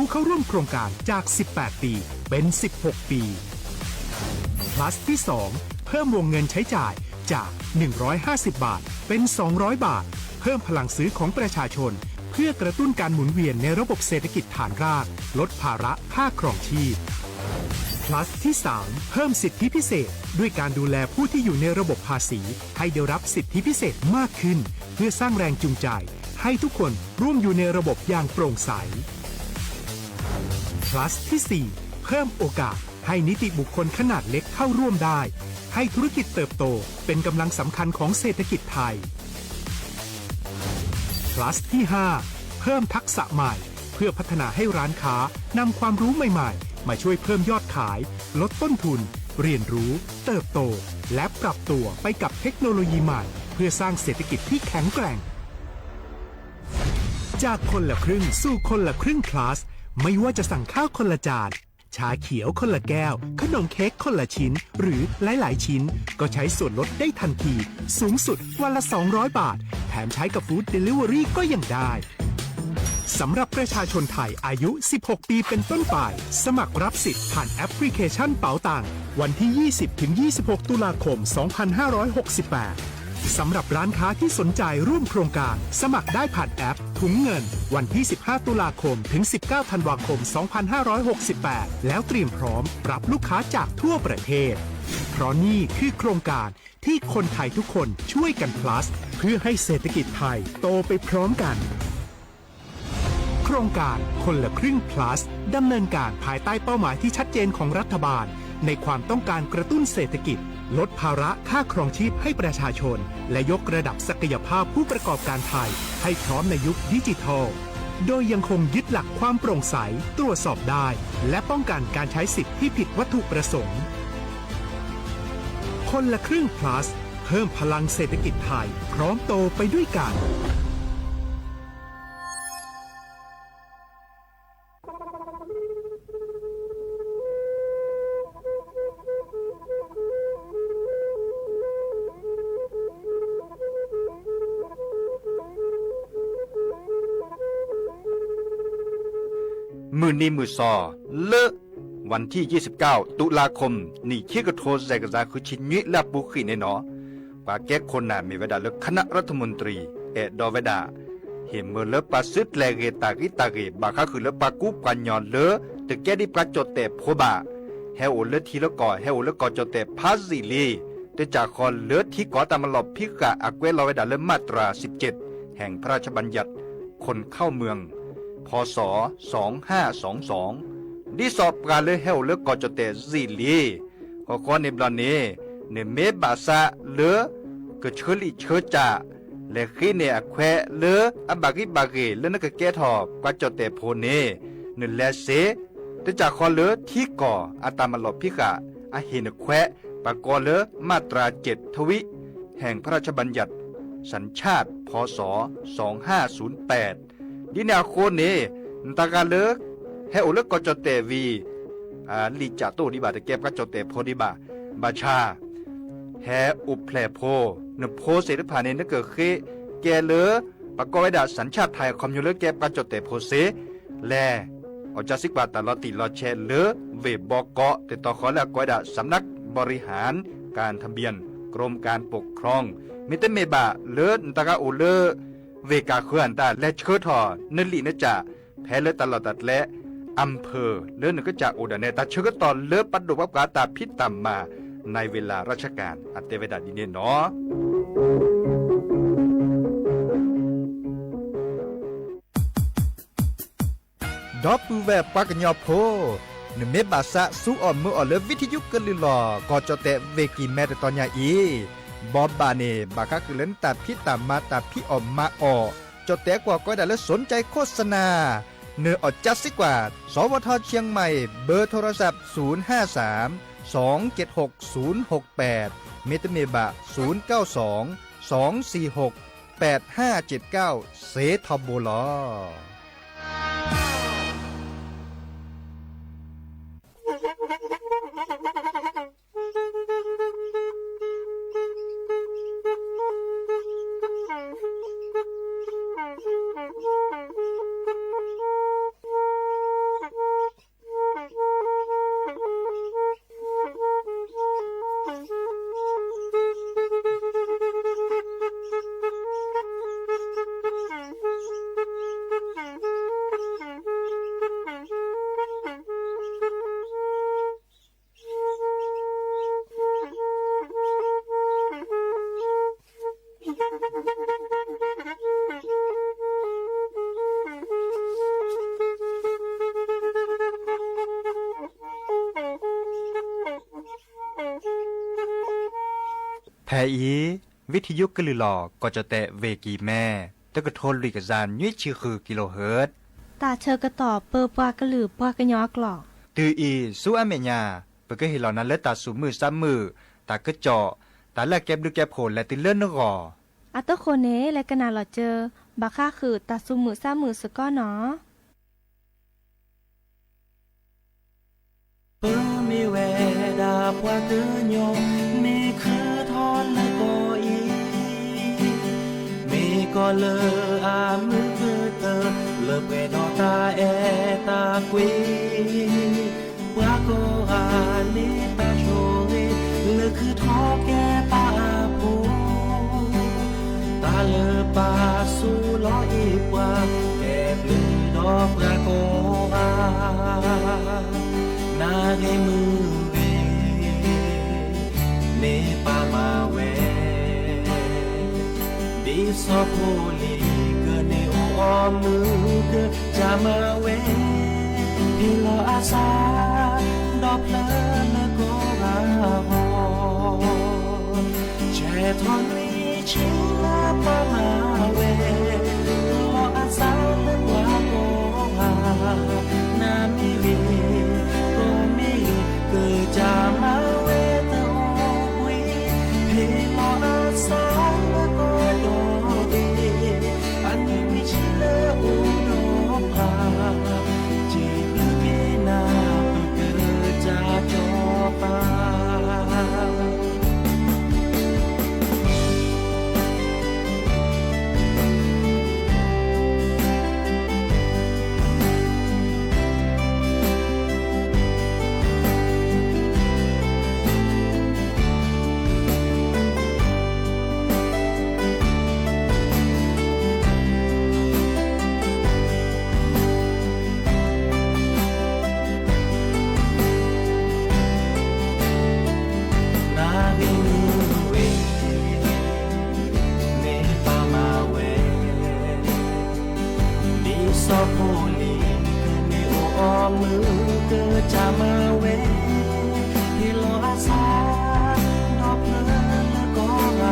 ผู้เข้าร่วมโครงการจาก สิบแปด ปี เป็น สิบหก ปี Plus ที่ สอง เพิ่มวงเงินใช้จ่ายจาก หนึ่งร้อยห้าสิบ บาท เป็น สองร้อย บาท เพิ่มพลังซื้อของประชาชน เพื่อกระตุ้นการหมุนเวียนในระบบเศรษฐกิจฐานราก ลดภาระค่าครองชีพ Plus ที่ สาม เพิ่มสิทธิพิเศษ ด้วยการดูแลผู้ที่อยู่ในระบบภาษี ให้ได้รับสิทธิพิเศษมากขึ้น เพื่อสร้างแรงจูงใจ ให้ทุกคนร่วมอยู่ในระบบอย่างโปร่งใส Plus ที่ สี่ เพิ่มโอกาสให้นิติบุคคลขนาดเล็กเข้าร่วมได้ ให้ธุรกิจเติบโตเป็นกำลังสำคัญของเศรษฐกิจไทย Plus ที่ ห้า เพิ่มทักษะใหม่ เพื่อพัฒนาให้ร้านค้านำความรู้ใหม่ๆ มาช่วยเพิ่มยอดขาย ลดต้นทุน เรียนรู้ เติบโต และปรับตัวไปกับเทคโนโลยีใหม่ เพื่อสร้างเศรษฐกิจที่แข็งแกร่ง จากคนละครึ่งสู่คนละครึ่ง Plus ไม่ว่าจะสั่งข้าวคนละจาน ชาเขียวคนละแก้ว ขนมเค้กคนละชิ้น หรือหลายๆ ชิ้น ก็ใช้ส่วนลดได้ทันที สูงสุดวันละ สองร้อย บาท แถมใช้กับ Food Delivery ก็ยังได้ สำหรับประชาชนไทยอายุ สิบหก ปีเป็นต้นไป สมัครรับสิทธิ์ผ่านแอปพลิเคชันเป๋าตัง วันที่ ยี่สิบ ถึง ยี่สิบหก ตุลาคม สองพันห้าร้อยหกสิบแปด สำหรับร้านค้าที่สนใจร่วมโครงการ สมัครได้ผ่านแอปถุงเงิน วันที่ สิบห้า ตุลาคม ถึง สิบเก้า ธันวาคม สองพันห้าร้อยหกสิบแปด แล้วเตรียมพร้อมรับลูกค้าจากทั่วประเทศ เพราะนี่คือโครงการที่คนไทยทุกคนช่วยกัน Plus เพื่อให้เศรษฐกิจไทยโตไปพร้อมกัน โครงการคนละครึ่ง Plus ดำเนินการภายใต้เป้าหมายที่ชัดเจนของรัฐบาล ในความต้องการกระตุ้นเศรษฐกิจ ลดภาระค่าครองชีพให้ประชาชน และยกระดับศักยภาพผู้ประกอบการไทย ให้พร้อมในยุคดิจิทัล โดยยังคงยึดหลักความโปร่งใส ตรวจสอบได้ และป้องกันการใช้สิทธิ์ที่ผิดวัตถุประสงค์ คนละครึ่ง Plus เพิ่มพลังเศรษฐกิจไทย พร้อมโตไปด้วยกัน မုၢ်နံၤမုၢ်စီၤ လၢ วันที่ ยี่สิบเก้า ตุลาคม နံၣ်ခံကထိ စဲးကစၢ် ဃုဆံနွံ လၢအပူၤကွံာ်န့ၣ်နီၤ ပှၤကဲခိၣ်နၢ်မ့ၢ်ဝဲဒၣ်လၢ คณะรัฐมนตรี အဲၣ်ဒိးဝဲဒၣ် ဟ့ၣ်မၢလၢပှၤစုကျဲၤဂ့ၤတၢ်ဂ့ၤတၢ်ဂ့ၤ ဘၣ်ဃးဃုာ်လၢပှၤကူပှၤကညီလၢ တကဲဒ်ပှၤကၠီၣ်တဲၣ်ဖိဘၣ် ဟဲအိၣ်လၢထံလၢကီၢ် ဟဲအိၣ်လၢကီၢ်ကၠီၣ်တဲၣ်ဖးယံာ်လံ တကးဃီလၢထံကီၢ်တၢ်မၤလီၢ်ဖံးဃာ်အကွဲးလီၤဝဲဒၣ်လၢ มาตราสิบเจ็ด แห่งพระราชบัญญัติ คนเข้าเมือง พ.ศ. สองห้าสองสอง ဒ်သိးပှၤလၢဟဲအိၣ်လၢကီၢ်ကၠီၣ်တဲၣ်ယံာ်လံ ဃီဃီန့ၣ်ဘျီန့ၣ် နမ့ၢ်ဘၣ်ဆၣ်လၢ ကဆၢလံာ်ဆၢစၢ် လဲၤဃ့န့ၢ်အခွဲးလၢအဘၣ်ဂံၢ်ဘၣ်ဂ့ၤ လၢနကကဲထီၣ်ပှၤကၠီၣ်တဲၣ်ဖိန့ၣ် နလဲၤစ့ တကးဃီလၢထံကီၢ်အတၢ်မၤလီၢ်ဖံးဃာ် အဟ့ၣ်နခွဲး ပှၤကိးလၢ มาตราเจ็ด ทวิ แห่งพระราชบัญญัติ สัญชาติ พ.ศ. สองห้าศูนย์แปด ဒ်န့ၣ်အဃိန့ၣ် နတၢ်ဂၤလၢ ဟဲအိၣ်လၢကီၢ်ကၠီၣ်တဲၣ်ဝံၤ လံာ်ကၠးတအိၣ်ဒံးဘၣ် တကဲပှၤကၠီၣ်တဲၣ်ဖိဒံးဘၣ် ဘၣ်ဆၣ် ဟဲအိၣ်ဖျဲၣ်ဖိ နဖိသ့ၣ်တဖၣ်န့ၣ် နကဃ့ကဲလၢ ပှၤကိးဝဲဒၣ် สัญชาติไทย အခီပညီလၢကဲပှၤကၠီၣ်တဲၣ်ဖိစ့ လဲၤ အီၣ်ကၢစံးကွၢ်တၢ်လီၤတံၢ်လီၤဆဲးလၢ ဝ့ၢ်ဘီကီး တတီၤဃီလၢအကိးဝဲဒၣ် สำนักบริหารการทะเบียน กรมการปกครอง မ့တမ့ၢ်ဘၣ်လၢနတၢ်ဂၤအိၣ်လၢ ဝ့ၢ်ကၢ်ဃၢၤအတၢ်လဲၤဆှၢထီၣ် နလံာ်နကၠး ဖဲလၢတၢ်လီၢ်တၢ်ကျဲ อำเภอ လၢနကစၢ်အိၣ်ဒၣ်နဲ တၢ်ဆၢကတီၢ်လၢပဒိၣ်ပှၤပှၤတၢ်ဖံးတၢ်မၤ ในเวลาราชการ အတဲဝဲဒၣ်ဒ်န့ၣ်နီၤ ဒီပုၢ်ဝဲၢ်ပှၤကညီဖိ, နမ့ၢ်ဘၣ်ဆၣ်ဆူအီၣ်မၢအီၣ်လၢ ဝံထယုကလုၢ်လီၢ် ကီၢ်ကၠီၣ်တဲၣ်ဝ့ၢ်ကံၢ်မဲတတီၤညါအံၤ, ဘီဘၣ်န့ၣ် ဘၣ်ဃးဃုာ်လၢနတၢ်ဖံးတၢ်မၤတၢ်ဖံးအီၣ်မၤအီၣ်, ကၠီၣ်တဲၣ်ကွီၢ်ကိးဝဲဒၣ်လၢ สนใจโฆษณา, နအီၣ်ကၢစံးကွၢ် สวท.เชียงใหม่ เบอร์โทรศัพท์ ศูนย์ห้าสาม สองเจ็ดหก ศูนย์หกแปด မ့တမ့ၢ်ဘၣ် ศูนย์เก้าสอง สองสี่หก แปดห้าเจ็ดเก้า စ့ထီဘိလီၤ. ဖဲအံၤ ဝံထံယိကလုာ်လီၤ ကီၢ်ကၠီၣ်တဲၣ် ဝ့ၢ်ကံၢ်မဲ တကထိလွံၢ်ကယၤနွံဆံဃု kilohertz တၢ်ဆၢကတီၢ်ပၢပှၤကလုာ်ပှၤကညီအကျိာ် တုၤအံၤဆူအမဲာ်ညါ ပကဟ့ၣ်လီၤနၤလၢတၢ်သူၣ်မုာ်သးမုာ် တၢ်ကစီၣ် တၢ်လၢအကဲဘျုးကဲဖှိၣ်လဲၤတုၤလၢနဂီၢ် အတဃိန့ၣ် လဲၤကနၣ်လီၤစၢၤ ဘၣ်ဃးဃုာ်တၢ်သူၣ်မုာ်သးမုာ်စ့ၢ်ကီးနီၤ. ပမ့ၢ်ဝဲဒၣ်ပှၤကညီ မ့ၢ်ခူၣ်ထီၣ်လၢကီၢ်အံၤ မ့ၢ်ကီၢ်လၢအမုာ်ကတၢၢ် လၢပှဲၤဒီးတၢ်အဲၣ်တၢ်ကွံ ပှၤကိးဂၤန့ၣ်တၢ်ဆိၣ်ဂ့ၤ လၢခုၣ်ထီၣ်ကဲတၢ်အပူၤ တၢ်လၢပာ်ဆူၣ်လီၤအ့ၣ်ပှၤ ကဲဘျုးဒီးပှၤကိးဂၤ နၣ်ရံၣ်မုၢ်ဂ့ၤ မ့ၢ်ပာ်မၤဝဲ ဒ်စီၤဖိလံၤကန့ၣ်အိၣ်အီၤမုၢ်ကစၢ်မၤဝဲ ဟ့ၣ်လီၤအသး ဒီးဖျၢၣ်လၢကိးဂၤဂီၢ် ဆဲးထီၣ်နွံဆံလၢပှၤမၤဝဲ လီၤအသးလၢပှၤကိးဂၤ နၣ်မ့ၢ်ဂ့ၤ ကီၢ်မ့ၢ်ဂ့ၤ ကစၢ်မၤဝဲတအိၣ်ဘှံး ဟ့ၣ်လီၤအသးလၢကီၢ်ဒီဘ့ၣ် အနံၣ်နွံဆံလၢအိၣ်ဒီးပှၤ စံးဘျုးက့ၤနၤ ပကစၢ်စီၤပၤ နၣ်ရံၣ်မုၢ်ဂ့ၤ မ့ၢ်ပာ်မၤဝဲ ဒ်စီၤဖိလံၤကန့ၣ်အိၣ်အီၤမုၢ်ကစၢ်မၤဝဲ ဟ့ၣ်လီၤအသး ဒီးဖျၢၣ်လၢကိးဂၤ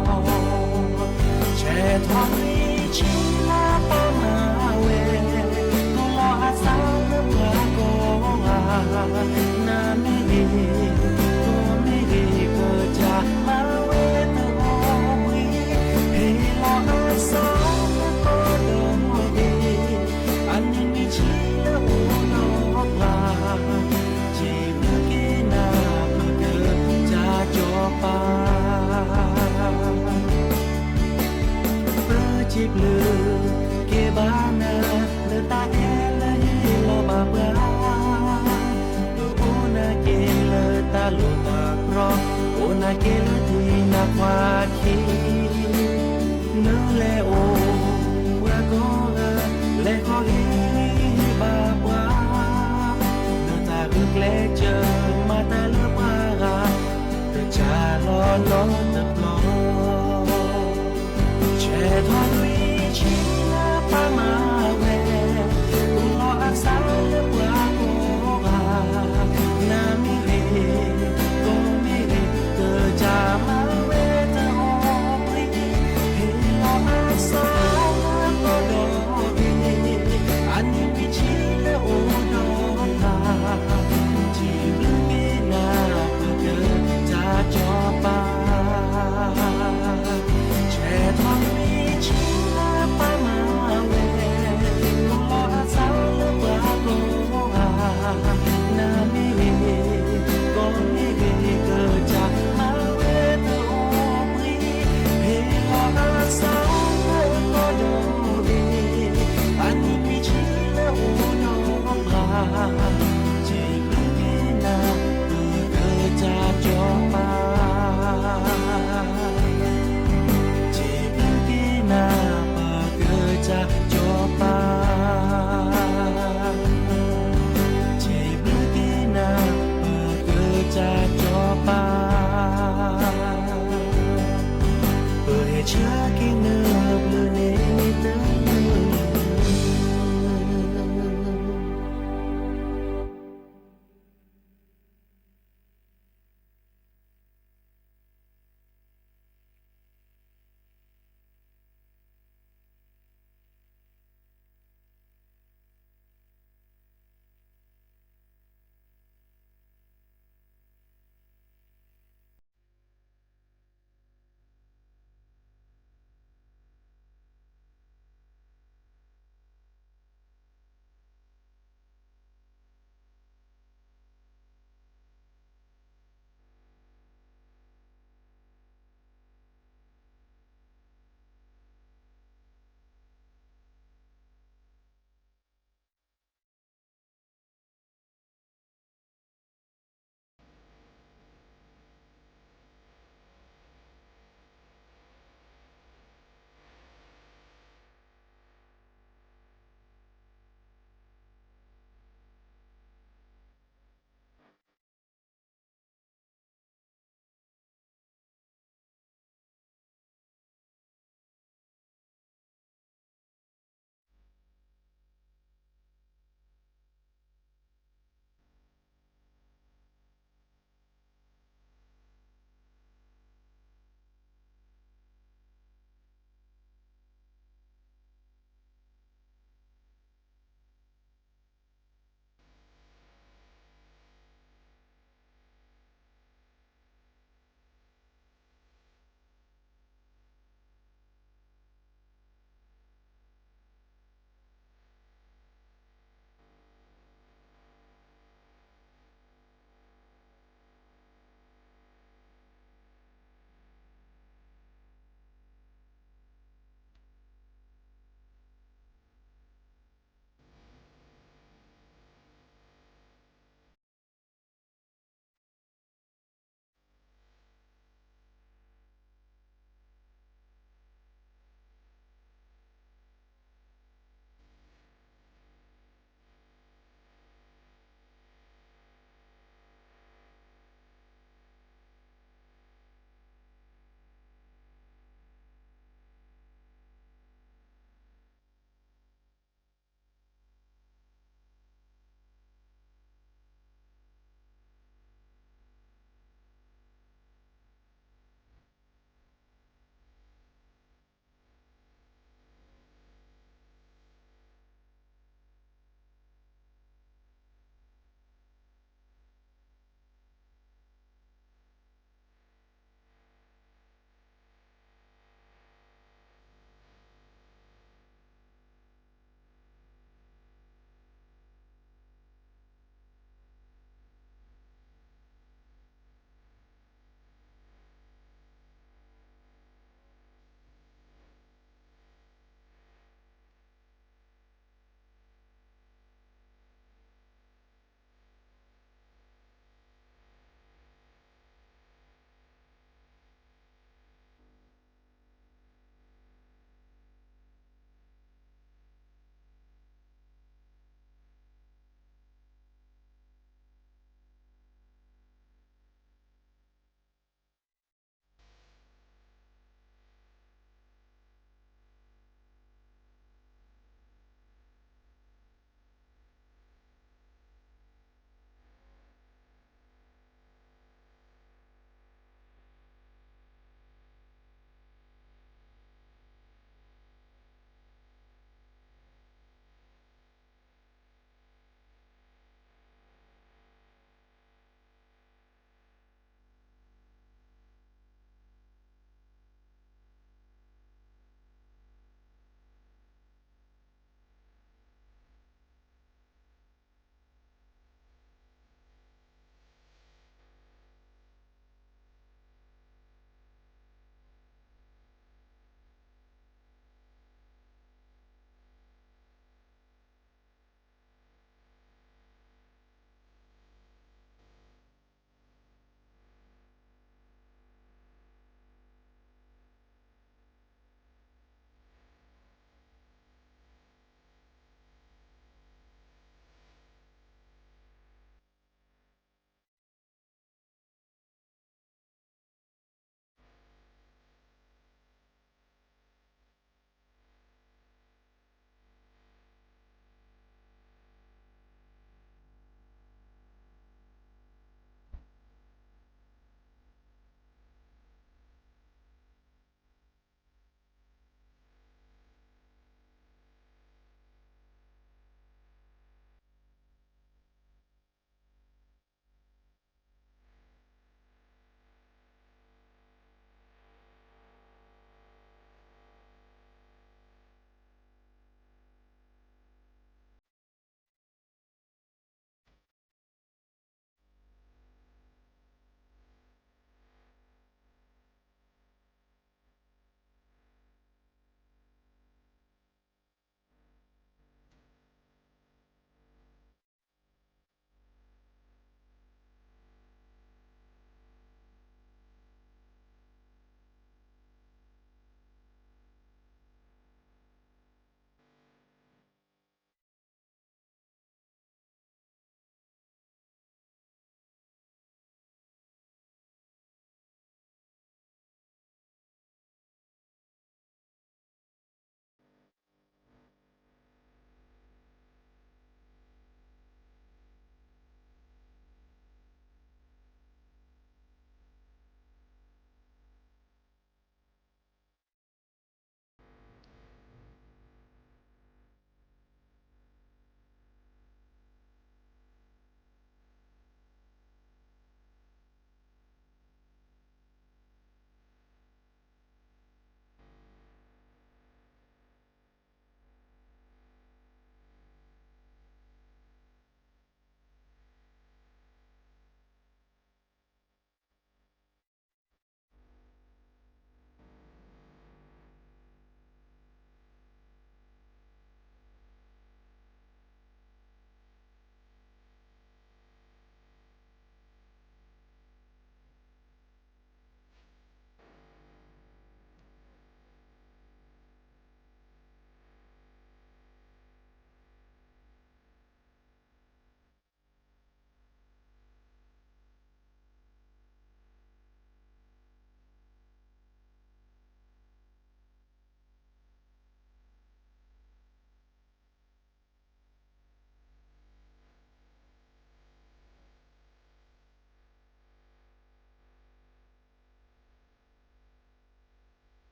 ဂီၢ် ဆဲးထီၣ်နွံဆံလၢပှၤမၤဝဲ ကလီၤအသးလၢပှၤကိးဂၤ နၣ်မ့ၢ်ဂ့ၤ ကီၢ်မ့ၢ်ဂ့ၤ ကစၢ်မၤဝဲတအိၣ်ဘှံး ဟ့ၣ်လီၤအသးလၢကီၢ်ဒီဘ့ၣ် အနံၣ်နွံဆံလၢအိၣ်ဒီးပှၤ စံးဘျုးက့ၤနၤ ပကစၢ်စီၤပၤ ပစံးဘျုးက့ၤဘၣ်နၤ လၢတၢ်အဲၣ်လၢဟ့ၣ်လီၤဘၣ်ပှၤ ပအိၣ်နာ်က့ၤလၢတၢ်လိၣ်တၢ်ပှီၢ် အိၣ်နာ်က့ၤလၢဒံနၤခွါခံ နလဲၤအိၣ်ပှၤကိးဂၤ လဲၤခီဟ့ၣ်ဂံၢ်ဟ့ၣ်ဘါပှၤ လၢတၢ်ဂုာ်ကျဲးစၢး မၤတၢ်လၢပှၤဂၤ ကစၢ်လီၤနီတဘျီ ဆဲးထီၣ်နွံဆံလၢပှၤမၤဝဲ အိၣ်လီၤအသးလၢပှၤကိးဂၤ နၣ်မ့ၢ်ဂ့ၤ ကီၢ်မ့ၢ်ဂ့ၤ ကစၢ်မၤဝဲတအိၣ်ဘှံး ဟ့ၣ်လီၤအသးလၢကီၢ်ဒီဘ့ၣ် အနံၣ်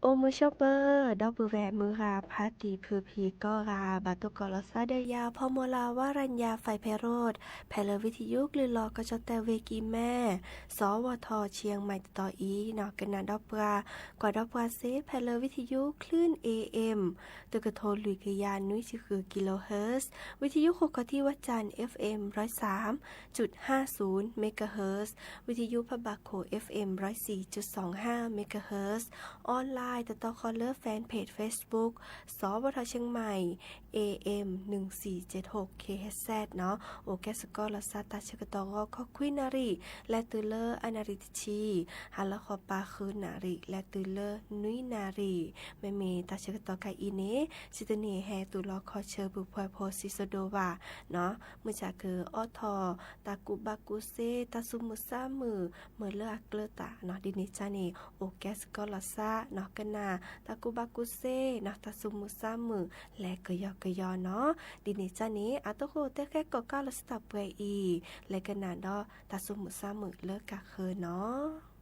အိၣ်မုာ်ဆိးပၢၤ ဒီပုၢ်ဝဲၢ်မုၢ်ဂၤ ဖါတံၢ်ဖုဖံကိးဂၤ ဘၣ်တိၢ်ကီးလိာ်သးဒီးယၤ ဖီမီၤလၤ ဝါရညါ ဖဲးဖဲးရိၣ် ဖဲလၢ วิทยุ ကလုာ်လီၤကီၢ်ကၠီၣ်တဲၣ် ဝ့ၢ်ကံၢ်မဲၢ် စီၤဝီၤထီၣ် เชียงใหม่ တတီၤအံၤနီၤ ကနၣ်ဒီးပှၤ ကွၢ်ဒီးပှၤစ့ၢ် ဖဲလၢ วิทยุ คลื่น เอเอ็ม တကထိလွံၢ်ကယၤနွံဆံဃု กิโลเฮิรตซ์, วิทยุ โขงคอที่วัดจันทร์ เอฟเอ็ม ร้อยสามจุดห้าศูนย์ เมกะเฮิรตซ์, วิทยุ พระบาโข เอฟเอ็ม ร้อยสี่จุดสองห้า เมกะเฮิรตซ์, ออนไลน์ တတီၤဃီလၢ แฟนเพจเฟซบุ๊ก စီၤဝီၤထီၣ် เชียงใหม่ เอเอ็ม หนึ่งสี่เจ็ดหก เคเอชเอส နီၤ အိၣ်ကဲစ့ၢ်ကီးလိာ်သး တၢ်ဆၢကတီၢ်ဂီၤ ခီခွံနၣ်ရံၣ် လဲၤတုၤလၢအနၣ်ရံၣ်တဆံ, ဟါလီၤဃီပၤဃုနၣ်ရံၣ် လဲၤတုၤလၢနွံနၣ်ရံၣ်, မ့မ့ၢ်တၢ်ဆၢကတီၢ်ခဲအံၤန့ၣ် စံးတန့ၢ် ဟဲသူၣ်လီၤခီၣ်ဆၢ ပှၤဖှီၣ်ဖိ စံးစိၤဒိၣ်ဝၣ်နီၤ မုၢ်ဆါကအိးထီၣ် တၢ်ကူၣ်ဘၣ်ကူၣ်သ့ တၢ်သူၣ်မုာ်သးမုာ် မ့ၢ်လၢအကျၢၤတၢ်နီၤ ဒ်န့ၣ်အံၤန့ၣ် အိၣ်ကဲစ့ၢ်ကီးလိာ်သးနီၤ ကနၣ် တၢ်ကူၣ်ဘၣ်ကူၣ်သ့နီၤ တၢ်သူၣ်မုာ်သးမုာ် လဲၤကယီကယီနီၤ, ဒ်န့ၣ်အံၤန့ၣ် အတၢ်ဃိတဲဃဲကိးကးလိာ်သးတၢ်ပှဲၤအံၤ လဲၤကနၣ်ဒီး တၢ်သူၣ်မုာ်သးမုာ်လၢကဃၢၤနီၤ.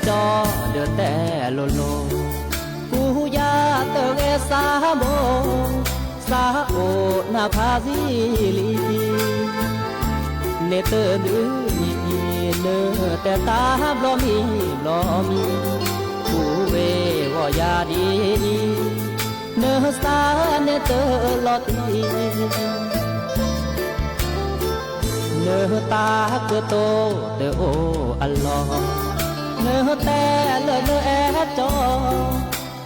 ဒီးဒၢးတဲလိၤလိၤ, ကူယၤတဂဲၤစၢ်မိၢ်, စၢ်အိၣ်နၢ်ဖးစံလံ. န့ၣ်တဒုအံၤ, နတဲတၢ်ဘျီမံၤဘျီမံၤ, ကူဝ့ၤဂီၤယၤဒ်အံၤ, နစၢ်န့ၣ်တလီၤတံၢ် နတၢ်ကတိၤတအိၣ်အလီၢ်, နတဲလၢနအဲၣ်ကၠီ,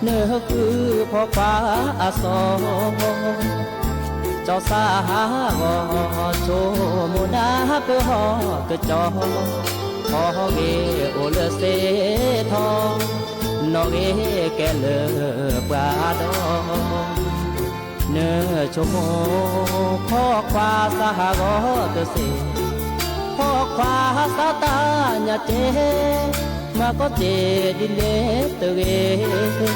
နဃုဖီခွါအစီၤ, ကၠီစၢ်ဟးဂီၤ ဆိမိၣ်နၢ်ပၢၢ်ဟီၣ်ကၠီ, ဟီၣ်ဂ့ၤအိၣ်လၢစ့ထီ, နီၣ်ဂ့ၤကဲလၢပှၤဒီး နဆိကမိၣ်, ဖီခွါစၢ်ဟးဂီၤတစ့ၢ်, ဖီခွါစၢ်တၢ်ညါက့, မၤကီၢ်စ့ဒ်န့ၣ်တဂ့ၤ,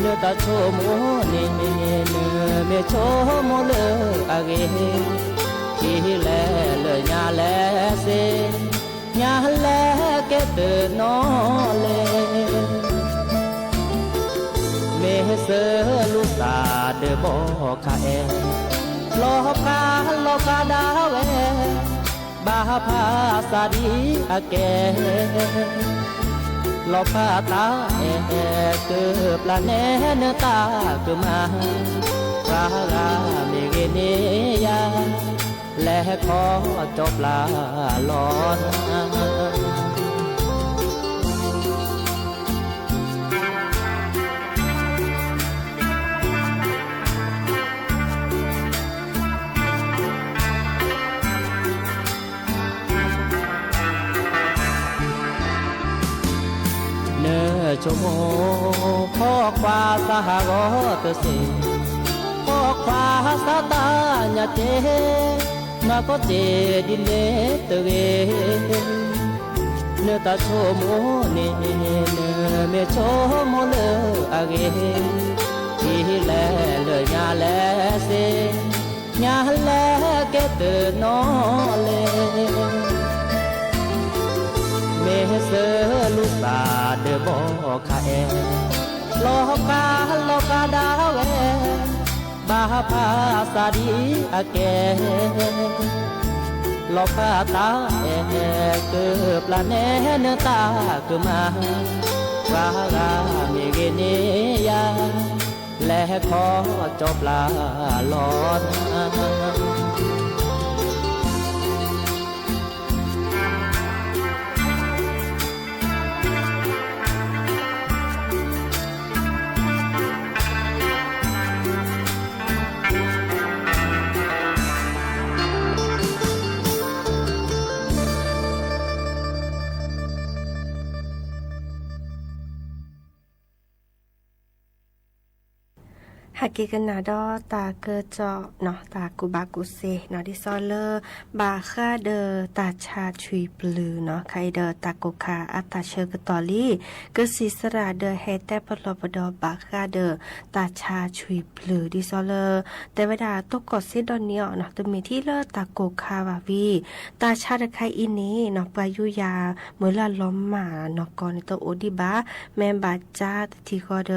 နတၢ်ဆိကမိၣ်န့ၣ်, နမ့ၢ်ဆိကမိၣ်လၢအဂ့ၤ, ထံၣ်လဲၤလၢညါလဲၤစ့ၢ်, ညါလဲၤကဲတနီၤလဲၣ်. မ့ၢ်စၢလူၤစၢ်ဒၢးဘီခါအဲၣ်, လီၤဖးလီၤဖးဒၣ်ဝဲ, ဘၣ်ဖးစၢ်ဒ်အကဲ, လီၤဖးတၢ်အဲၣ်ကပျၢ်နဲနတၢ်ကမၣ်, ပှၤဂၤမ့ၢ်ဂ့ၤန့ၢ်ယၤ, လဲၤခီကၠီပျၢ်လီၤနၤ. နဆိကမိၣ်, ဖီခွါစၢ်ဟးဂီၤတစ့ၢ်, ဖီခွါစၢ်တၢ်ညါက့, မၤကီၢ်စ့ဒ်န့ၣ်တဂ့ၤ, နတၢ်ဆိကမိၣ်န့ၣ်, နမ့ၢ်ဆိကမိၣ်လၢအဂ့ၤ, ထံၣ်လဲၤလၢညါလဲၤစ့ၢ်, ညါလဲၤကဲတနီၤလဲၣ်. မ့ၢ်စၢလူၤစၢ်ဒၢးဘီခါအဲၣ်, လီၤဖးလီၤဖးဒၣ်ဝဲ, ဘၣ်ဖးစၢ်ဒ်အကဲ, လီၤဖးတၢ်အဲၣ်ကပျၢ်နဲနတၢ်ကမၣ်, ပှၤဂၤမ့ၢ်ဂ့ၤန့ၢ်ယၤ, လဲၤခီကၠီပျၢ်လီၤနၤ. ဟဲက့ၤကနၣ်ဒီးတၢ်ကစီၣ်နီၤ, တၢ်ကူၣ်ဘၣ်ကူၣ်သ့နီၤ, ဒ်သိးလၢ ဘၣ်ဃးဒီးတၢ်ဆါဆွံပျုၢ်နီၤ, ခဲအံၤဒီးတၢ်ကိၢ်ခါအတၢ်ဆၢကတီၢ်လံ, ကစံးစရၣ်ဒီးဟဲတဲပလီၢ်ပဒီးဘၣ်ဃးဒီးတၢ်ဆါဆွံပျုၢ် ဒ်သိးလၢ တဲဝဲဒၣ်တိၢ်ကီၢ်စ့ဒီးန့ၣ်အီၤနီၤ, တမ့ၢ်ထဲလၢတၢ်ကိၢ်ခါဘၣ်ဝံၤ, တၢ်ဆါတခါအံၤန့ၣ်နီၤ, ပှၤယူးယၤမုၢ်လၢ်လီၤမၢ်နီၢ်ကီၢ်န့ၣ် တအိၣ်ဒံးဘၣ်, မ့ၢ်ဘၣ်ကၠါတထံၣ်ဃီဒီး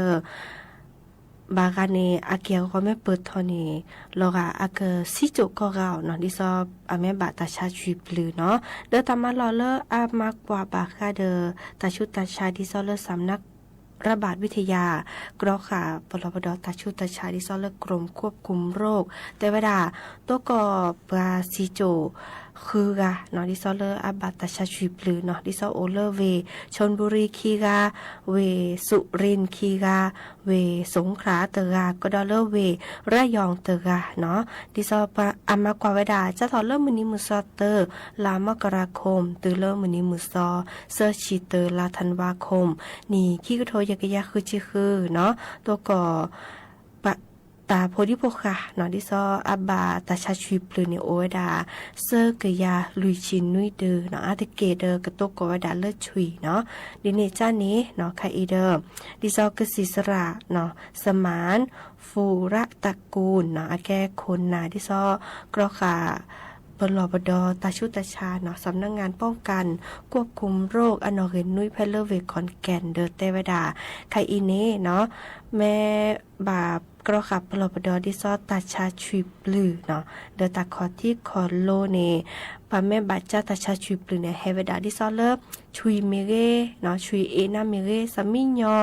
ဘၣ်ဂၤန့ၣ် အက့ၢ်အဂီၤမ့ၢ်ပၢၢ်ထီၣ်န့ၣ် လီၤဂာ်အကစံၣ်စိးကီၢ်ဂၤအီၤနီၤ, ဒ်သိးအမ့ၢ်ဘၣ်တၢ်ဆါဆွံပျုၢ်နီၤ, ဒီးတၢ်မၤလီၢ်လၢအမၤကွၢ်ဘၣ်ဃးဒီး တၢ်ဆူးတၢ်ဆါဒ်သိးလၢ စၢမန ရဘၣ်ဝံထယၤ ကြီဃာ်ပလီၢ်ပဒီးတၢ်ဆူးတၢ်ဆါဒ်သိးလၢ กรมควบคุมโรค တဲဝဲဒၣ် တိၢ်ကီၢ်ပှၤစံၣ်စိး ဃုဂၤနီၤ, ဒ်သိးလၢအဘၣ်တၢ်ဆါဆွံပျုၢ်နီၤ, ဒ်သိးအိၣ်လၢဝ့ၢ် ชลบุรี ခံဂၤ, ဝ့ၢ် สุรินทร์ ခံဂၤ, ဝ့ၢ် สงขลา တဂၤ, ကဒီးလၢဝ့ၢ် ระยอง တဂၤနီၤ, ဒ်သိးပှၤအမၤကွၢ်ဝဲဒၣ် စးထီၣ်လၢမုၢ်နံၤမုၢ်သီတၢ လါ มกราคม တုၤလၢမုၢ်နံၤမုၢ်သီ သၢဆံတၢ လါ ธันวาคม နံၣ်ခံကထိယဲၢ်ကယၤဃုဆံဃုနီၤ, တိၢ်ကီၢ် ပှၤ တၢ်ဖိဒံဖိဃာ်နီၤ, ဒ်သိးအဘၣ်တၢ်ဆါဆွံပျုၢ်န့ၣ် အိၣ်ဝဲဒၣ် သၢကယၤလွံၢ်ဆံနွံဒုနီၤ, အါတက့ၢ်ဒီးကတိၢ်ကီၢ်ဝဲဒၣ်လၢဆွံနီၤ, ဒ်န့ၣ်ကၢ်န့ၣ်နီၤ, ခဲအံၤဒီး ဒ်သိးကစံၣ်စရၣ်နီၤ, สมาน ฟูรตระกูลနီၤ, အကဲခိၣ်နၢ် ဒ်သိး ကြီဃာ် ပလီၢ်ပဒီတၢ်ဆူးတၢ်ဆါနီၤ สำนักงานป้องกันควบคุมโรค အနီၣ်ဂံၢ်နွံဖဲလၢဝ့ၢ် ขอนแก่น ဒီးတဲဝဲဒၣ် ခဲအံၤန့ၣ်နီၤ မ့ၢ်ဘၣ်ကြီဃာ်ပလီၢ်ပဒီဒ်သိးတၢ်ဆါဆွံပျုၢ်နီၤ ဒီးတၢ်ခီၣ်ထံခီၣ်လိၤန့ၣ် ပှၤမ့ၢ်ဘၣ်ကၢ်တၢ်ဆါဆွံပျုၢ်န့ၣ် ဟဲဝဲဒၣ်ဒ်သိးလၢ ဆွံမ့ၢ်ဂ့ၤနီၤ ဆွံအ့ၣ်နါမ့ၢ်ဂ့ၤ စၢ်မံညီ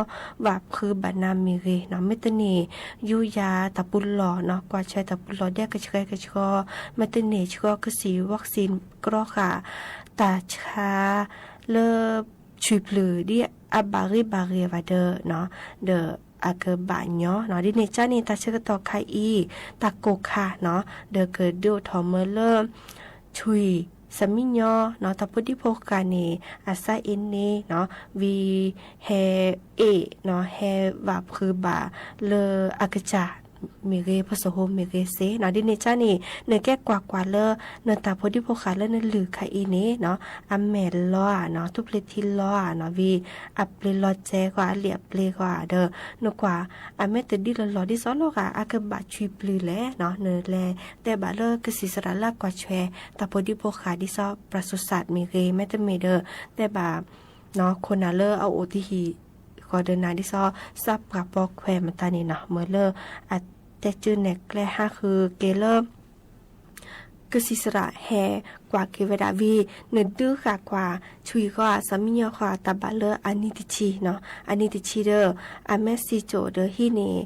ဘၣ်ဖုးဘၣ်နါမ့ၢ်ဂ့ၤနီၤ မ့ၢ်တန့ၢ် ယူးယၤတၢ်ပူၤလီၢ်နီၤ ကွၢ်ထွဲတၢ်ပူၤလီၢ်ဒဲကဆှဲကဆှီ မ့ၢ်တန့ၢ်ဆှီကစံၣ် vaccine ကြီဃာ် တၢ်ဆါ လၢ ဆွံပျုၢ်ဒ်အဘၣ်ဂ့ၤဘၣ်ဂ့ၤဘၣ်ဒီးနီၤ ဒီးအကဘၣ်ညီနီၤ ဒ်န့ၣ်ကါန့ၣ် တၢ်ဆၢကတီၢ်ခါအံၤ တၢ်ကိၢ်ခါနီၤ ဒီးကဒုးအိၣ်ထီၣ်မၢလၢ ဆွံ စၢ်မံညီနီၤ တၢ်ဖိဒံဖိဃာ်န့ၣ် အစါအ့န့နီၤ ဝံၤ ဟဲအ့ၣ်နီၤ ဟဲဘၣ်ဖုးဘၣ်လၢအကစၢ် မ့ၢ်ဂ့ၤ ပစိာ်ဟိမ့ၢ်ဂ့ၤစ့နီၤ ဒ်န့ၣ်ကါန့ၣ် နကဲကွၢ်ကွၢ်လၢ နတၢ်ဖိဒံဖိဃာ်လၢနလုၢ်ခါအံၤန့ၣ်နီၤ အမဲာ်လီၤဧါနီၤ ထူၣ်ဖျ့ထံလီၤဧါနီၤ ဝံၤ အပျ့ၤလီၤစဲးဂီၤ အလံာ်အပျ့ၤဂီၤဒီး နကွၢ် အမ့ၢ်တဒ်လီၤလီၤဒ်သိးလီၤဂာ် အကဘၣ်ဆွံပျုၢ်လဲၣ်နီၤ နလဲၤတဲဘၣ်လၢကစံၣ်စရၣ်လၢအကွၢ်ထွဲ တၢ်ဖိဒံဖိဃာ်ဒ်သိး ပှၤစူၤစးမ့ၢ်ဂ့ၤ မ့တမ့ၢ်ဒီး တဲဘၣ် ခိၣ်နၢ်လၢအအိၣ်တဟံၣ်ဃီဒီးနၤဒ်သိး စးပှၢ်ပိာ်ခွဲးမတၤန့ၣ်နီၤ မၢလၢ အတဲကၢနဲၣ်ကျဲဟးဃုာ်က့ၤလၢ ကစံၣ်စရၣ်ဟဲကွၢ်က့ၤဝဲဒၣ်ဝံၤ နဒုးဃာ်ကွၢ် ဆွံဃီဧါ စၢ်မံညီဃီဧါ တၢ်ဘၣ်လၢအနံၤတဆံနီၤ အနံၤတဆံဒီး အမ့ၢ်စံၣ်စိၤဒီးဟံးန့ၢ်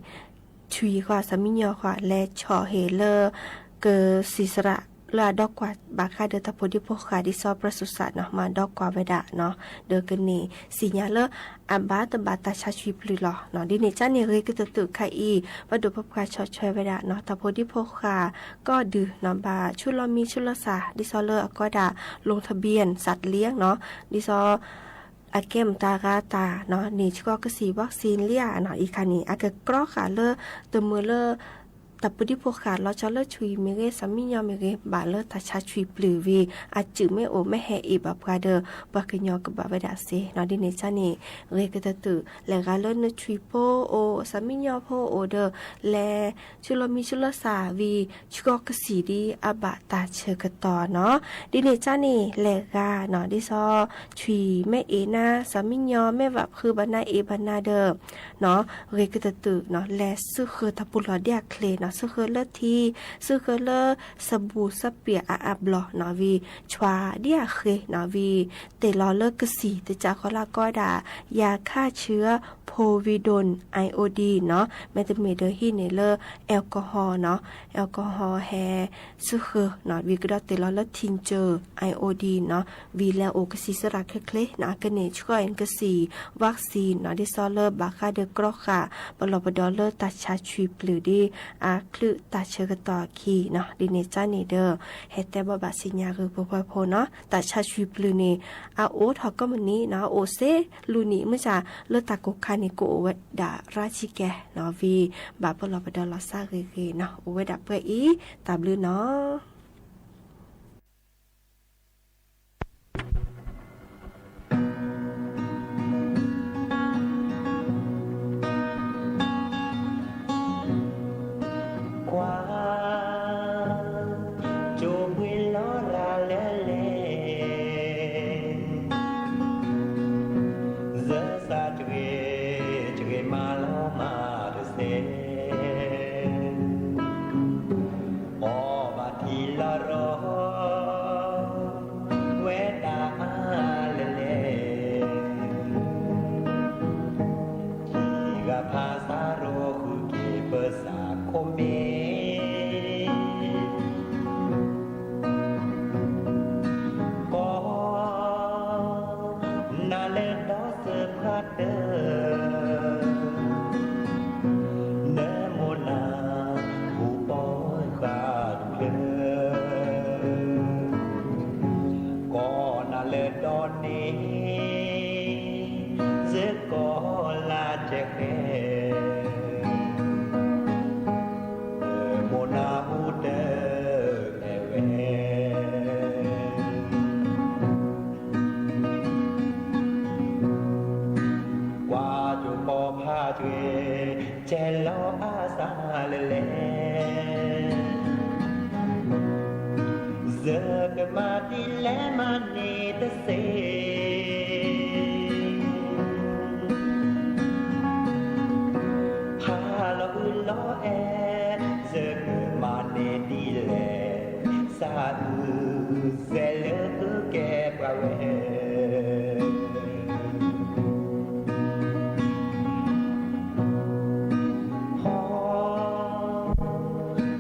ဆွံဃီဧါ စၢ်မံညီဃီဧါ လဲၤဆီၣ်ဟ့ၣ်လၢ ကစံၣ်စရၣ်လၢအဒီကွၢ်ဘၣ်ဃးဒီးတၢ်ဖိဒံဖိဃာ်ဒ်သိး ပှၤစူၤစးနီၤ မၤဒီကွၢ်ဝဲဒၣ်နီၤ ဒီးကန့ၢ်စံၣ်ညါလၢ အဘၣ်တဘၣ်တၢ်ဆါဆွံပျုၢ်လီၤနီၤ ဒ်န့ၣ်ကါန့ၣ် ဂ့ၤကတၢၢ်တုၤခါအံၤ ပဒိၣ်ပပှၢ်ဆီၣ်ထွဲဝဲဒၣ်နီၤ တၢ်ဖိဒံဖိဃာ် ကီၢ်ဒုးနီၤ ဘၣ်ဆူၣ်လီၤမံဆူၣ်လီၤစှၤ ဒ်သိးလၢအကိးဒၣ် ลงทะเบียนสัตว์เลี้ยงနီၤ ဒ်သိး အကဲမတၤဂၤတၢ်နီၤ န့ၢ်ဆှီကစံၣ် vaccine လံဧါနီၤ အံၤခါန့ၣ် အကကြီဃာ်လၢ တမုာ်လၢ တၢ်ဖိဒံဖိဃာ်လီၤဆီလၢဆွံမ့ၢ်ဂ့ၤ စၢ်မံညီမ့ၢ်ဂ့ၤ ဘၣ်လၢတၢ်ဆါဆွံပျုၢ်ဝံၤ အစုၣ်မ့ၢ်အိၣ်မ့ၢ်ဟဲအ့ၣ်ဘၣ်ပှၤဒီး ပှၤကညီကဘၣ်ဝဲဒၣ်စ့နီၤ ဒ်န့ၣ်ကါန့ၣ် ဂ့ၤကတၢၢ်တုၤ လဲၤဂၤလၢနဆွံဖိအိၣ် စၢ်မံညီဖိအိၣ်ဒီး လဲၤ ဆူၣ်လီၤမံဆူၣ်လီၤစှၤဝံၤ ဆှီကစံၣ်ဒ်အဘၣ်တၢ်ဆၢကတီၢ်နီၤ ဒ်န့ၣ်ကါန့ၣ် လဲၤဂၤနီၤ ဒ်သိး ဆွံမ့ၢ်အ့ၣ်နၤ စၢ်မံညီမ့ၢ်ဘၣ်ဖုးဘၣ်နၤအ့ၣ်ဘၣ်နၤဒီး နီၤ ဂ့ၤကတၢၢ်တုၤနီၤ လဲၤစုဃၢၤတၢ်ပူၤလီၢ်ဒ်အချ့နီၤ စုဃၢၤလၢထံ စုဃၢၤလၢ စဘူၤစပံးအါအါဘျီနီၤ ဝံၤ ဆွံဒ်အဃ့နီၤ ဝံၤ တ့ၢ်လီၤလၢကစံၣ်တကးဃီလၢအကိးဝဲဒၣ် ยาฆ่าเชื้อ povidone iodine နီၤ မ့တမ့ၢ်ဒီးဟံးန့ၢ်လၢ alcohol နီၤ alcohol ဟဲ စုဃၢၤနီၤ ဝံၤကဒီးတ့ၢ်လီၤလၢ tincture iodine နီၤ ဝံၤလဲၤအိၣ်ကစံၣ်စရၣ်ချ့ချ့နီၤ အကန့ၢ်ဆှီအ့ၣ်ကစံၣ် vaccine နီၤ ဒ်သိးလၢဘၣ်ဃးဒီးကြီဃာ် ပလီၢ်ပဒီလၢတၢ်ဆါဆွံပျုၢ်ဒ် အချုးတၢ်ဆၢကတီၢ်အခံနီၤ ဒ်န့ၣ်ကါန့ၣ်ဒီး ဟဲတဲဘၣ်ဘၣ်စံၣ်ညါဂ့ၤပှဲၤပှဲၤဖိနီၤ တၢ်ဆါဆွံပျုၢ်န့ၣ် အအိၣ်ထီၣ်ကိးမုၢ်နံၤနီၤ အအိၣ်စ့လူၤနံၣ်မုၢ်ဆါ လၢတၢ်ကိၢ်ခါန့ၣ် ကအိၣ်ဝဲဒၣ်ရၣ်ဆံကဲနီၤ ဝံၤ ဘၣ်ပလီၢ်ပဒီလီၤစှၤဂ့ၤဂ့ၤနီၤ အိၣ်ဝဲဒၣ်ပှဲၤအံၤ တၢ်ဘျုးနီၤ ကွၢ် ကၠိပှ့ၤလီၤရၤလဲၤလဲၤ စၢၤစးတဂ့ၤ တဂ့ၤမၤလီၤမၤတစဲး အီၣ်ဘၣ်ထံလီၤရီ ဝဲဒၣ်အါလဲၣ်လဲၣ် ထံဂၤဖးစးရိၤဃုာ်က့ၤပစးခိၣ်မ့ၢ် ကိးနၤလၢဒီစၢဖးတၢၢ် နမိၢ်နၤ ဟူပီၢ်ဃာ်တဖျၢၣ် ကိးနၤလၢဒီန့ၣ် စ့ၢ်ကီးလၢကဲဃဲ မိၢ်နၤဟူတၢ်လဲၤဝဲ ကွၢ်ကၠိပီဖးတဂ့ၤ ကဲလီၤအါစးလဲၣ်လဲၣ် စၢ လဲၤမၤန့ၢ်တစ့ၢ် ဖးလီၤအုၣ်လီၤအဲၣ် ယကမၤန့ၢ်ဒ်လဲၣ် စးအုၣ်စဲၤလၢသုကဲပှၤဝဲ ဟ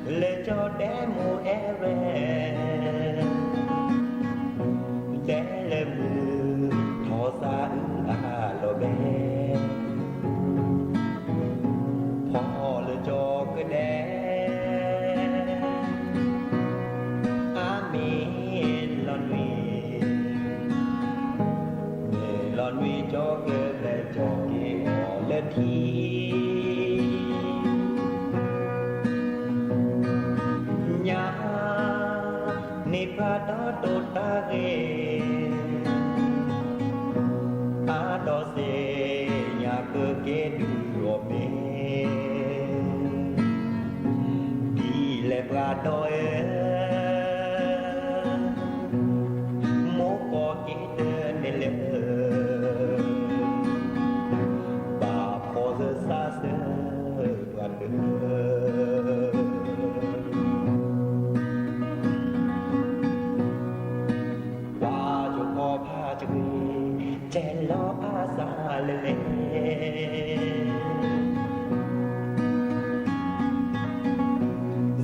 ီ လၢကၠီတဲမိၢ်အဲၣ်ဝဲ တဲလၢမုၢ်ထီၣ်စးအုၣ်အလီၤဘဲ ဖီလၢကၠီကဒဲ အါမ့ၢ်လီၤနွံ မ့ၢ်လီၤနွံ ကၠီကလဲၤကၠီက့ၤအီၤလၢထံ ညါ န့ၢ်ပှၤဒီးတိၢ်တၢ်ဂ့ၤ အါဒီးစ့ၢ် ညါကက့ၤဒုးအီၤမ့ၢ် ဒ်လဲၣ်ပှၤဒီးအၢ မိၢ်ကီၢ်က့ၤတန့ၢ်လၢ ဘၣ်ဖီၣ်စၢၤစးစၢၤပှၤတ ပှၤကၠိဖီဖးကဂ့ၤ ကဲလီၤအါစးလၢလဲၣ်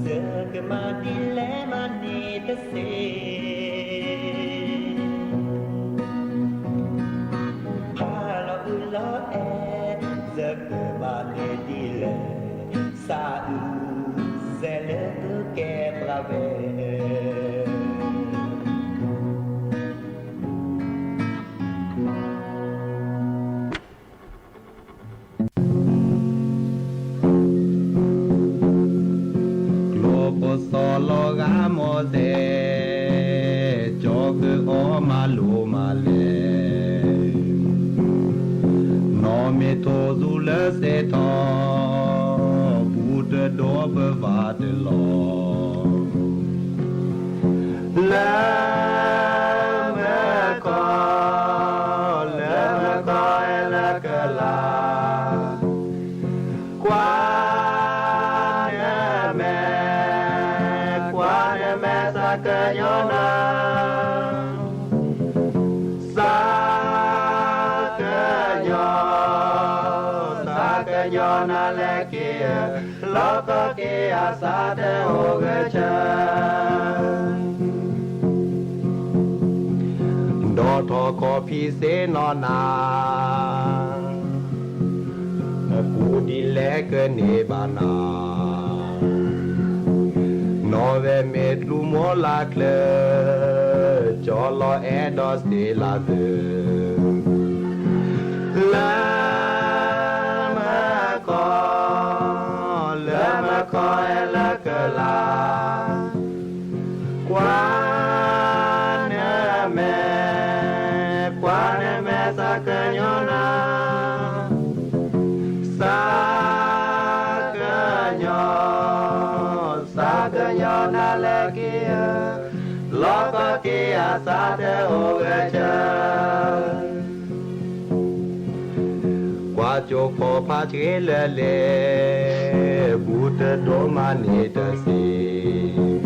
ယကမၤဒ်လဲၣ်မၤန့ၢ်တစ့ၢ် ဖးလီၤအုၣ်လီၤအဲၣ် ယကမၤန့ၢ်ဒ်လဲၣ် စးအုၣ်စဲၤလၢသုကဲပှၤဝဲ ကျိၣ်ဖိစီၤလီၤဂာ်မီၢ်စဲး ကၠီကအီၣ်မၤလိမၤလဲၣ် နီၢ်မ့ၢ်ထိၣ်သူလၢစဲးထီၣ် ပူၤတဒိၣ်ပဝးတလီၢ် လၢ မၢကီၢ် လၢမၢကီၢ်အဲၣ်လၢကလၤ ကွၢ် နမဲာ် ကွၢ် နမဲာ် သးကညီၤနၤ သးကညီၤ သးကညီၤနၤလၢက့ၤ လီၤကီက့ၤအသးတအိၣ်ဂဲၤဆၢ ဒီးထီၣ်ကီၢ်ဖံးစ့နီၢ်နၤ ပူၤဒ်လဲၣ်ကန့ၢ်ဘၣ်နၤ နီၢ်ဝဲမ့ၢ်ကျူမိၢ်လၢ်ချၢ ကၠီလီၤအဲၣ်ဒီးစ့လၢ်သၢ လၢ မၢကီၢ် လၢမၢကီၢ်အဲၣ်လၢကလၤ ကွၢ် နမဲာ် ကွၢ် နမဲာ် သးကညီၤနၤ သးကညီၤ သးကညီၤနၤလၢက့ၤ လီၤကီက့ၤအသးတအိၣ်ဂဲၤဆၢ ကွၢ်ကၠိဖီဖးကဂ့ၤလၢလဲၣ် ပူၤတဒိၣ်မၤန့ၢ်တစ့ၢ်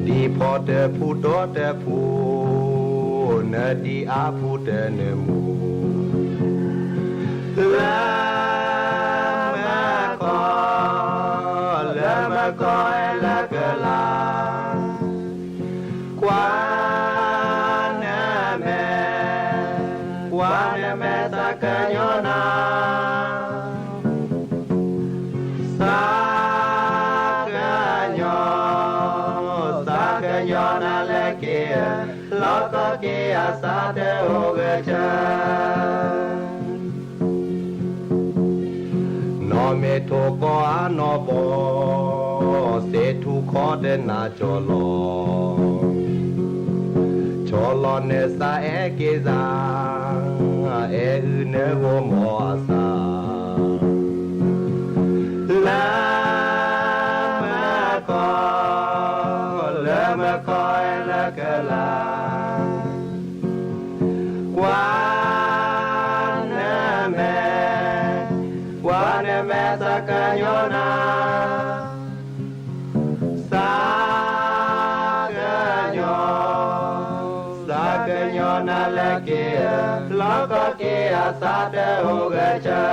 ဒ်ဖီတဖှူတီတဖှူ နဒ်အါဖှူတနၢမူ လၢ မၢကီၢ် လၢမၢကီၢ်အဲၣ်လၢကလၤ ကွၢ် နမဲာ် ကွၢ်နမဲာ် သးကညီၤနၤ သးကညီၤ သးကညီၤနၤလၢက့ၤ လီၤကီက့ၤအသးတအိၣ်ဂဲၤဆၢ နီၢ်မ့ၢ်ထိၣ်ကီၢ်အနီၢ်ဘီ စ့ထူခီတနၤကၠီလီၤ ကၠီလီၤနသးအဲၣ်က့ၤသး အဲၣ်အုၣ်နဂီၢ်မီၢ်အသး လၢ မၢကီၢ် လၢမၢကီၢ်အဲၣ်လၢ လၢကလၤ, ကွၢ်နမဲာ်, ကွၢ်နမဲာ်သးကညီၤနၤ, သးကညီၤ, သးကညီၤနၤလၢက့ၤ, လီၢ်ကီၢ်က့ၤအသးတအိၣ်ဂဲၤဆၢ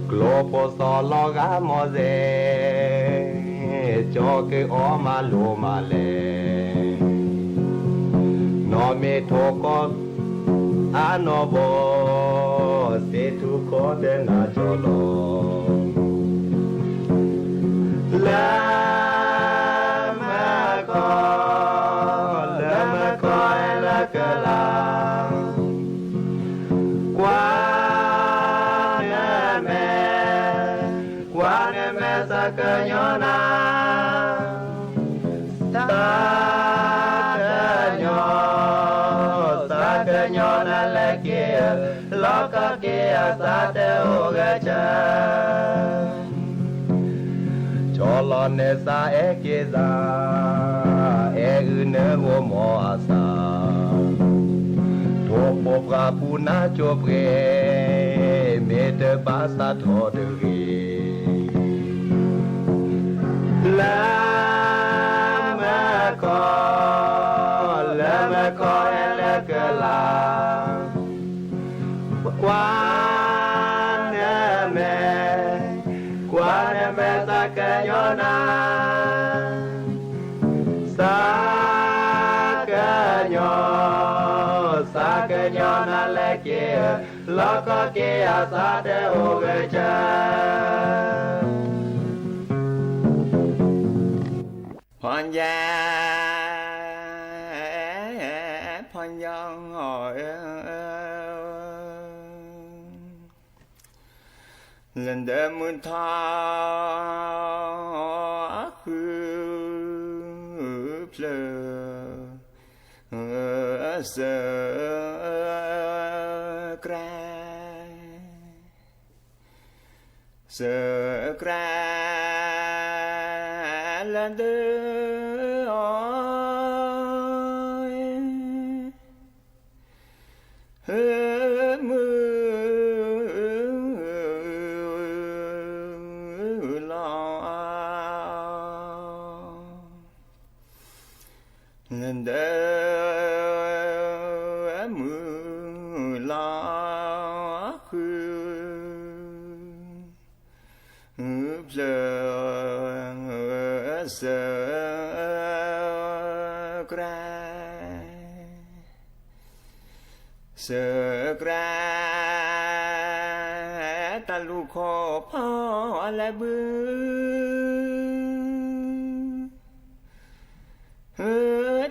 ကျိဖိသီလီၤဂာ်မီၢ်စဲ, ကၠီက့ၤအီၣ်မၤလိမၤလဲၣ်, နီၢ်မ့ၢ်ထိၣ်ကီၢ်အနီၢ်ဘီ, သ့ၣ်ထူၣ်ခီၣ်တဲနၤကၠီလီၤ. လၢမုၢ်ခီ, လၢမုၢ်ခီအဲၣ်လၢကလၤ, ကွၢ်နမဲာ်, ကွၢ်နမဲာ်သးကညီၤနၤ, သးကညီၤ, သးကညီၤနၤလၢက့ၤ, လီၢ်ကီၢ်က့ၤအသးတအိၣ်ဂဲၤဆၢ ကၠီလီၤနသးအဲၣ်က့ၤသး, အဲၣ်အုၣ်နအိၣ်မီၢ်အသး, ထိၣ်ဖိပှၢ်ပူၤနါကၠိပှဲၤ, မ့ၢ်တဘၣ်သးထီၣ်တဂ့ၤ. လၢမုၢ်ခီ, လၢမုၢ်ခီအဲၣ်လၢကလၤ, ကွၢ်နမဲာ်, ကွၢ်နမဲာ်သးကညီၤနၤ, သးကညီၤ, သးကညီၤနၤလၢက့ၤ, လီၢ်ကီၢ်က့ၤအသးတအိၣ်ဂဲၤဆၢ ဖီညါ, ဖီညါဧၢ, လၢဒၢမုၢ်ထီၣ်ဃုဖျၢၣ် စၢၤကြၢး စၢၤကြၢး လၢဒၢအီၤ မုၢ်လီၤ လၢဒၢမုၢ်လီၤဃု ဖျၢၣ် စၢၤကြၢး စၢၤကြၢး တၢ်လူၢ်ခိၣ်ဖီလၢဘု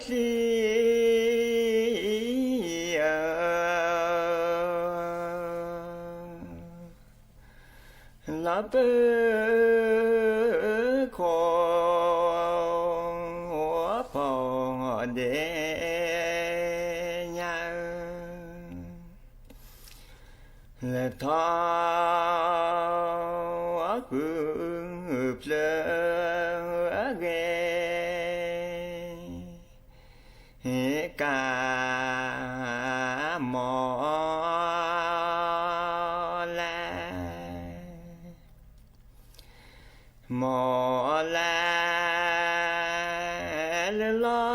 ချံ လီၤပၢၤခိၣ် ဖီဒဲးညါ လၢထီၣ်ဃုဖျၢၣ်ဂ့ၤ ကမီၤလၢ မီၤလၢ လၢလီ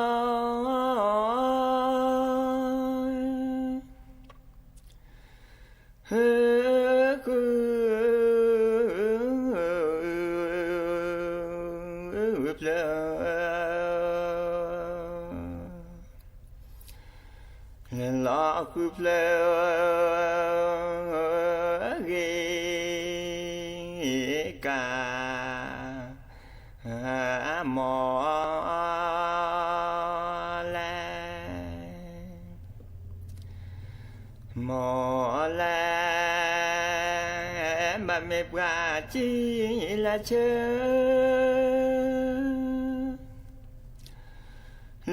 ၤ ဃုဖျၢၣ် လၢလီၤဃုဖျၢၣ်ဂ့ၤ က မီၤလၢ မီၤလၢ ဘၣ်မ့ၢ်ပှၤစံးလၢဆၢ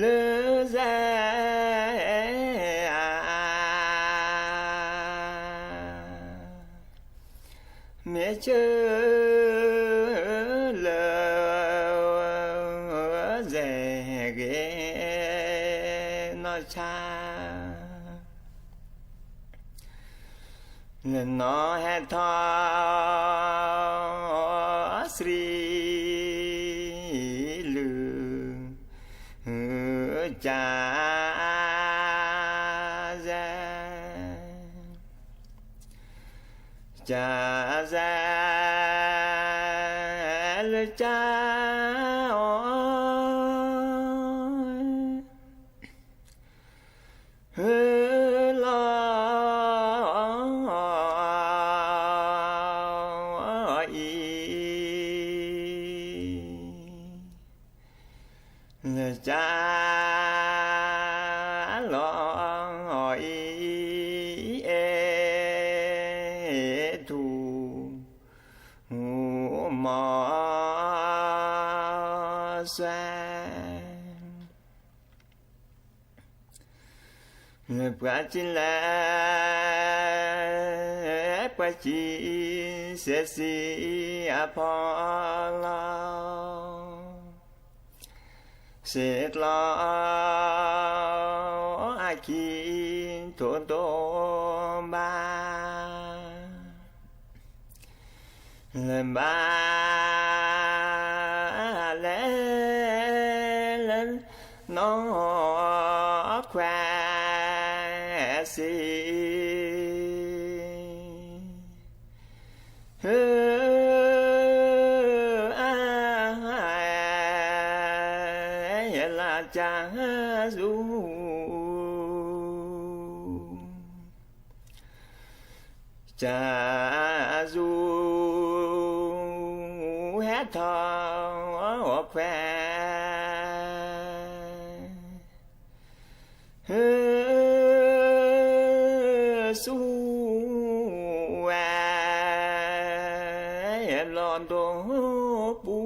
လၢစဲ မ့ၢ်ဆၢလၢ စဲးဂ့ၤနီၢ်ဆါ လၢနီၢ်ဟဲထီၣ် သရံလုၢ် ကစဲး ကစဲး လၢကစဲး လီၤ အံၤ လၢကစဲး လီၤအံၤ အဲၣ်ထူၣ် မီၢ်စွဲ လၢပှၤစံးလဲၣ် ပှၤစံး စဲးစံးအဖီလာ် စံးကျီ အခံ ထိၣ်တိၢ်ဘၣ် လၢဘၣ်လဲၣ် လၢနီၢ်ခွဲးစံး အါ ယလၢကစူ ကစူ ဟဲထီၣ်ခွဲး ဆူဝဲ ဘျီၣ်ဒိၣ်ပူ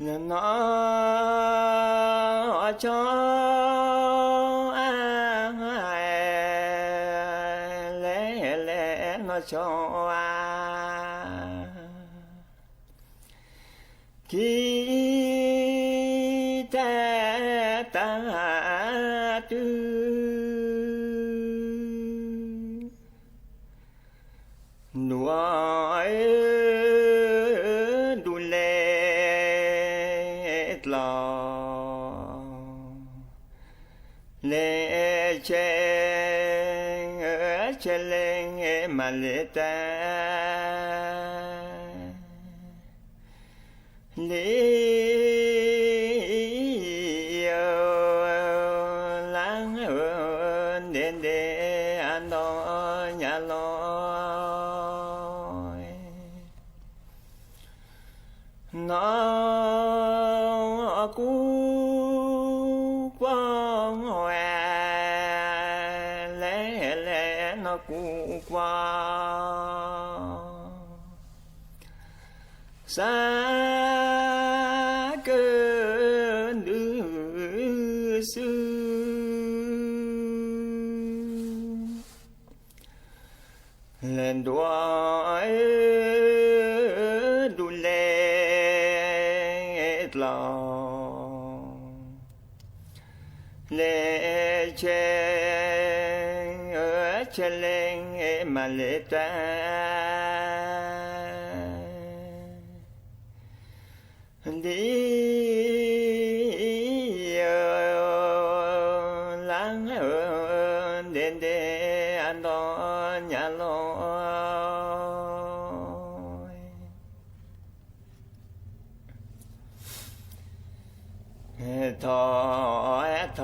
ၤ လၢနီၢ်ဆီ လဲၤလဲၤနီၢ်ဆီ ခံ တဲတၢ်တုၤ ဒူ ဒူလဲၣ်ကျီ လဲၤဆဲး ဆဲးလဲၤမၤလဲၤတၢ် လံ လါ ဒဲဒဲ အနီၢ်ညါလီၤ နီၢ်ကူကွီၢ်ဝဲ လဲၤလဲၤ နီၢ်ကူကွီၢ် စးကဒု စု လဲၤဒွး ဒူလဲၣ်ကျီ လဲၤဆဲး ဆဲးလဲၤ မၤလဲၤတၢ် ဒ် လါ ဒဲဒဲ အနီၢ်ညါလီၤ ထီၣ် ထီၣ်အိၣ်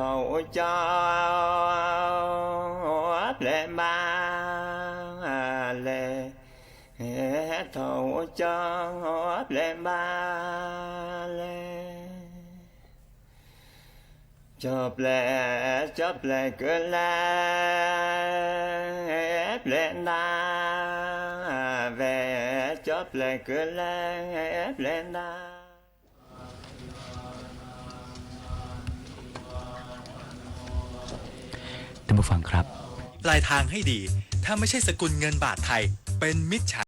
ကၠီ ပျဲၢ်ဘၣ်လဲၣ် ထီၣ်အိၣ်ကၠီ ပျဲၢ်ဘၣ်လဲၣ် ကၠီပျဲၢ် ကၠီပျဲၢ်ကလဲၣ် ပျဲၢ်နၤ ဝဲ ကၠီပျဲၢ်ကလဲၣ် ပျဲၢ်နၤ ท่านผู้ฟังครับ ปลายทางให้ดี ท ถ้าไม่ใช่สกุลเงินบาทไทย เป็นมิจฉา